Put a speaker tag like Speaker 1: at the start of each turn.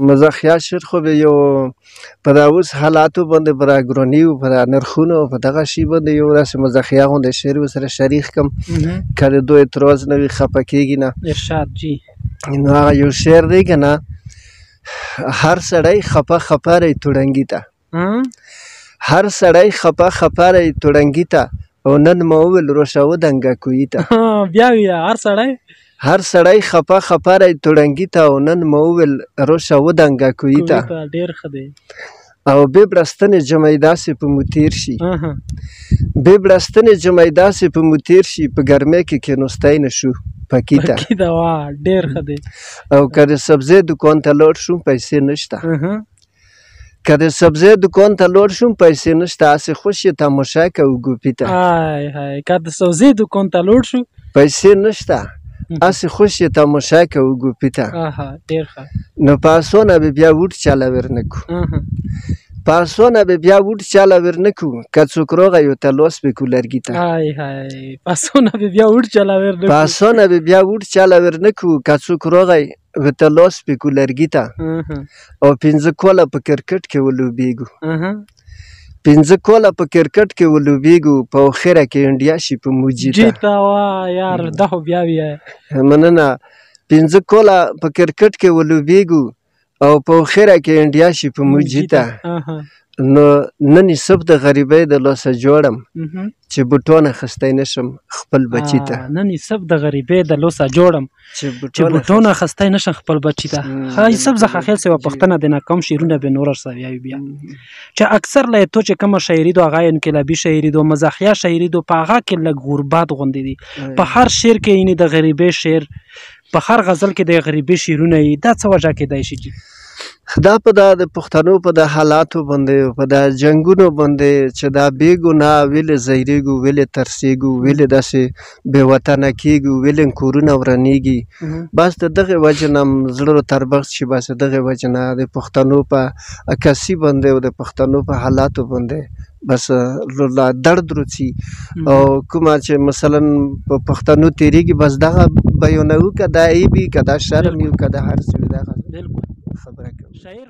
Speaker 1: مزاحیه شعر خو به یو په دا اوس حالاتو باندې، پر ګراني او پر نرخونو په دغه شی باندې یو داسې مزاحیه غوندې شعر ورسره شریک کم، که د دوی اعتراض نه وي خفه کېږي نه.
Speaker 2: ارشاد جی.
Speaker 1: نو هغه یو شعر دی که نه، هر سړی خپه خپه دی تړنګي ته، هر سړی خپه خپه دی تړنګي ته، او نن مو وویل روشه ودنګه کوی ته.
Speaker 2: بیا ویه، هر سړی
Speaker 1: هر سړی خپه خپه دی تړنګي ته، او نن مو وویل روشه ودنګه کوی ته.
Speaker 2: ډېر ښه دی.
Speaker 1: او بې بړستنې جمعې داسې په مو تېر شي، بې بړستنې جمعې داسې په مو تېر شي، په ګرمۍ کې کېنوستی نه شو پکي ته.
Speaker 2: پکي ته، واه ډېر ښه دی.
Speaker 1: او که د سبزۍ دوکان ته لاړ شو پیسې نشته، که د سبزۍ دوکان ته لاړ شم پیسې نشته، هسې خوش یې تماشا کوو ګوپي ته.
Speaker 2: های های، که د سبزۍ دوکان ته لاړ شو
Speaker 1: پیسې نشته، هسې خوش یې تماشا کوو ګوپي ته.
Speaker 2: ډېر ښه.
Speaker 1: نو په اسانه به بیا وټ چاله ورنه کړو، په اسانه به بیا وټ چاله ورنه کړو، که څوک راغی ورته لاس به کړو لرګي ته.
Speaker 2: های های، په اسانه به بیا وټ چاله ورنه کړو،
Speaker 1: په اسانه به بیا وټ چاله ورنه کړو، که څوک راغی ورته لاس به کړو لرګي ته. او 5 کاله په کرکټ کې ولوبېږو، 5 کاله په کرکټ کې ولوبېږو، په اخره کې انډیا شي په موجي ته.
Speaker 2: جی ته، واه یار، دا خو بیا ویه.
Speaker 1: مننه. 5 کاله په کرکټ کې ولوبېږو او په اخره کې انډیا شي په موجي ته. نو نن یې سب د غریبۍ د لاسه جوړم چې بوټان اخیستی نه شم خپل بچي ته.
Speaker 2: نن یې سب د غریبۍ د لاسه جوړم چې بوټان اخیستی نه شم خپل بچي ته. ښه، یوسف زخاخیل صاحب پوښتنه د نه کوم شعرونه به نور ورسره وي بیا، چې اکثر له تو چې کومه شاعري دو هغه انقلابي شاعري دو، مزاحیه شاعري دو، په هغه کې لږ غربت غوندې دي. په هر شعر کې یعنې د غریبۍ شعر، په هر غزل کې د غریبۍ شعرونه یي، دا څه وجه کېدای شي جي؟
Speaker 1: دا په دا د پښتنو په دا حالاتو باندې، په دا جنګونو باندې چې دا بې ګناه ویلې زهرېږو، ویلې ترسېږو، ویلې داسې بې وطنه کېږو، ویلې کورونه ورانېږي، بس د دغې وجې نه هم زړه تربخت شي. بس د دغې وجې نه د پښتنو په عکاسي باندې او د پښتنو په حالاتو باندې بس لا درد روڅي. او کومه چې مثلا په پښتنو تېرېږي بس دغه بیانوو، که دا عیب وي، که دا شرم وي، که دا هر څه وي، دغه خبره کوم.
Speaker 2: شاعر